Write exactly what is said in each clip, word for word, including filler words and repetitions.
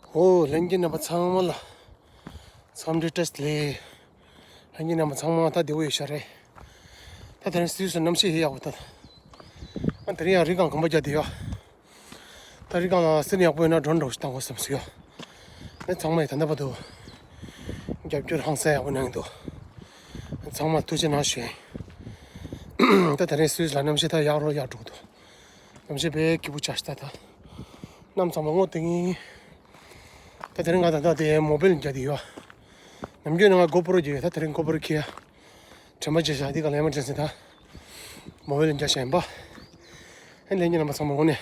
ཨོ། ལྷན་རྒྱས་རྣམ་པ་ཚང་མ་ལ་འཚམས་འདྲི་བཀྲ་ཤིས་བདེ་ལེགས། ལྷན་རྒྱས་རྣམ་པ་ཚང་མ་ད་བདེ་པོ་ཡོད་ཤག་རེད། ད་དེ་རིང་སུད་སི་གནམ་གཤིས་ཧེ་ཡག་པོ་ད། ཨ་དེ་རིང་ཡང་རི་སྒང་གོམ་པ་རྒྱག་བསྡད་ཡོད། ད་རི་སྒང་ལ་སེམས་ཡག་པོ་ཡོད་ན་ཌོན་འདྲ་བོ་ཞིག་བཏང་དགོས་བསམ་སོང་ཡོད། ཨ་ཚང་མས་ད་ལྟ་བར་དུ་རྒྱབ་སྐྱོར་ཧང་སང་ཡག་པོ་གནང་གི་འདུག་ཨ་ཚང་མ་ཐུགས་རྗེ་གནང་ཞུ་ཡིན། ད་དེ་རིང་སུད་སི་ལ་གནམ་གཤིས་ད་ཡག་རུ་ཡག་འགྲོ་གི་འདུག་གནམ་གཤིས་དཔེ་སྐྱིད་པོ་ཆགས་ཤག་ད་ད། གནམ་ཚང་མ་སྔོ་ཏིང་ཏིང་། ད་དེ་རིང་ང་ད་ལྟ་དེ་མོ་བེལ་རྒྱག་གི་ཡོད། ནམ་རྒྱུན་ནི་ང་གོ་པོ་རོ་རྒྱག་ཡོད། ད་དེ་རིང་གོ་པོ་རོ་ཁྱེར་ཡ། དྲན་པ་བརྗེད་བཞག་འདི་ག་ལས་མ་དྲན་སོང་ད། མོ་བེལ་རྒྱག་བཞག་ཡིན་པ། ཨ་ལྷན་རྒྱས་རྣམ་པ་ཚང་མ་དངོས་གནས་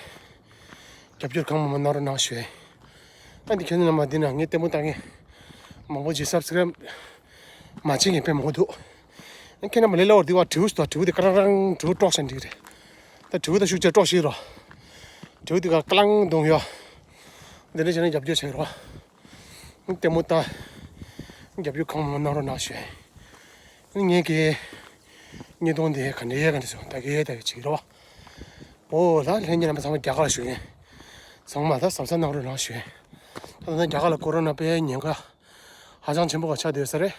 རྒྱབ་སྐྱོར་གང་མང་མང་གནང་རོགས་གནང་ཞུ་ཡིན། ཨ་འདི་ཁྱེད་རྣམ་པ་འདི་ན་ངས་ལྟད་མོ་ལྟ་མཁན་མང་པོ་ཅིག་སབ་སི་ཀ་རེབ་མ་བྱེད་མཁན་དཔེ་མང་པོ་འདུག་ཨ་ཁྱེད་རྣམ་པ་ལས་སླ་བོར་འདི་བ་དྲིལ་བུ་ཞིག་དང་དྲིལ་བུ་འདི་ཀ་རང་རང་དྲིལ་བུ་དཀྲོག་བྱས་འགྲིག་རེད། ད་དྲིལ་བུ་ད་ཤུགས་ཆེ་དཀྲོག་ཤིག་རོགས། དྲིལ་བུ་འདི་ག་ཀ་ལང་རྡུང་ཡོད། འདི་འདྲ་བྱས་ན་རྒྱབ་སྐྱོར་བྱེད་རོགས། ལྟད་མོ་ལྟ། རྒྱབ་སྐྱོར་གང་མང་གནང་རོགས་གནང་ཞུ། ངས་ཀྱི་བརྙན་ཐུང་འདི་ག་འདྲ་ག་འདྲ་སོང་ད་གའི་ད་གའི་བྱེད་རོགས། ཨོ་ད་ལྷན་རྒྱས་རྣམ་པ་ཚང་མ་རྒྱ་གར་ལ་བཞུགས་ཡིན། ཚང་མ་ད་གཟབ་གཟབ་གནང་རོགས་གནང་ཞུ། ད་ལྟ་རྒྱ་གར་ལ་ཀོ་རོ་ན་དཔེ་ཉེན་ཁ་ཧ་ཅང་ཆེན་པོ་ག་ཆགས་བསྡད་ས་རེད།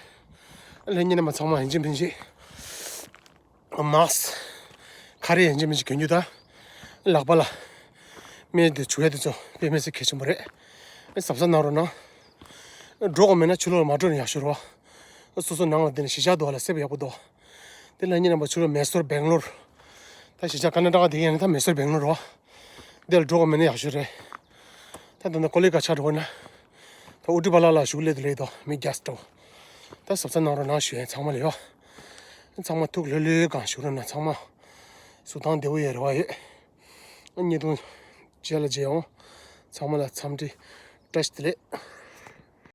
ལྷན་རྒྱས་རྣམ་པ་ཚང་མ་ཡིན་གཅིག་མིན་གཅིག་མཱསི་ཁ་རས་ཡིན་གཅིག་མིན་གཅིག་གྱོན་རྒྱུ་དང་། ལག་པ་ལ་སྨན་དེ་བྱུག་ཡ་དེ་ཚོ་དཔེ་མི་སྲིད་གལ་ཆེན་པོ་རེད། གཟབ་གཟབ་གནང་རོགས་གནང་། འགྲོ་དགོས་མེད་ན་ཕྱི་ལོགས་ལ་མ་འགྲོ་ན་ཡག་ཤོས་རེད་བ། སོ་སོ་ནང་ལ་བསྡད་ནས་གཞིས་ཆགས་འདུག་བ་ལ་སེམས་ཡག་པོ་འདུག་དེ་ལ་ཉིན་རྣམ་པ་ཕྱི་ལོགས་མེ་སོར་སྦེང་ལོར། ད་གཞིས་ཆགས་ཀར་ན་ཊ་ཀ་དེ་ཡིན་ན་ད་མེ་སོར་སྦེང་ལོར་རེད་བ། དེ་ལ་འགྲོ་དགོས་མེད་ན་ཡག་ཤོས་རེད། ད་ད་ནི་ཀོ་ལི་ག་ཆགས་འགྲོ་དགོས་ན། ད་ཨུ་ཏི་པ་ལ་ལ་བཞུགས་སླེབས་དུས་སླེབས་དོ་མི་རྒྱ་སྤྲོ། ད་གཟབ་གཟབ་གནང་རོགས་གནང་ཞུ་ཡིན་ཚང་མ་ལ་ཡོད། ཚང་མ་ཐུགས་ལྷོད་ལྷོད་གང་བཞུགས་རོགས་གནང་ཚང་མ། གཟུགས་ཐང་བདེ་པོ་ཡོད་རེད་བ་ཡོད། བརྙན་ཐུང་རྗེས་ལ་མཇལ་ཡོང་། ཚང་མ་ལ་འཚམས་འདྲི་བཀྲ་ཤིས་བདེ་ལེགས།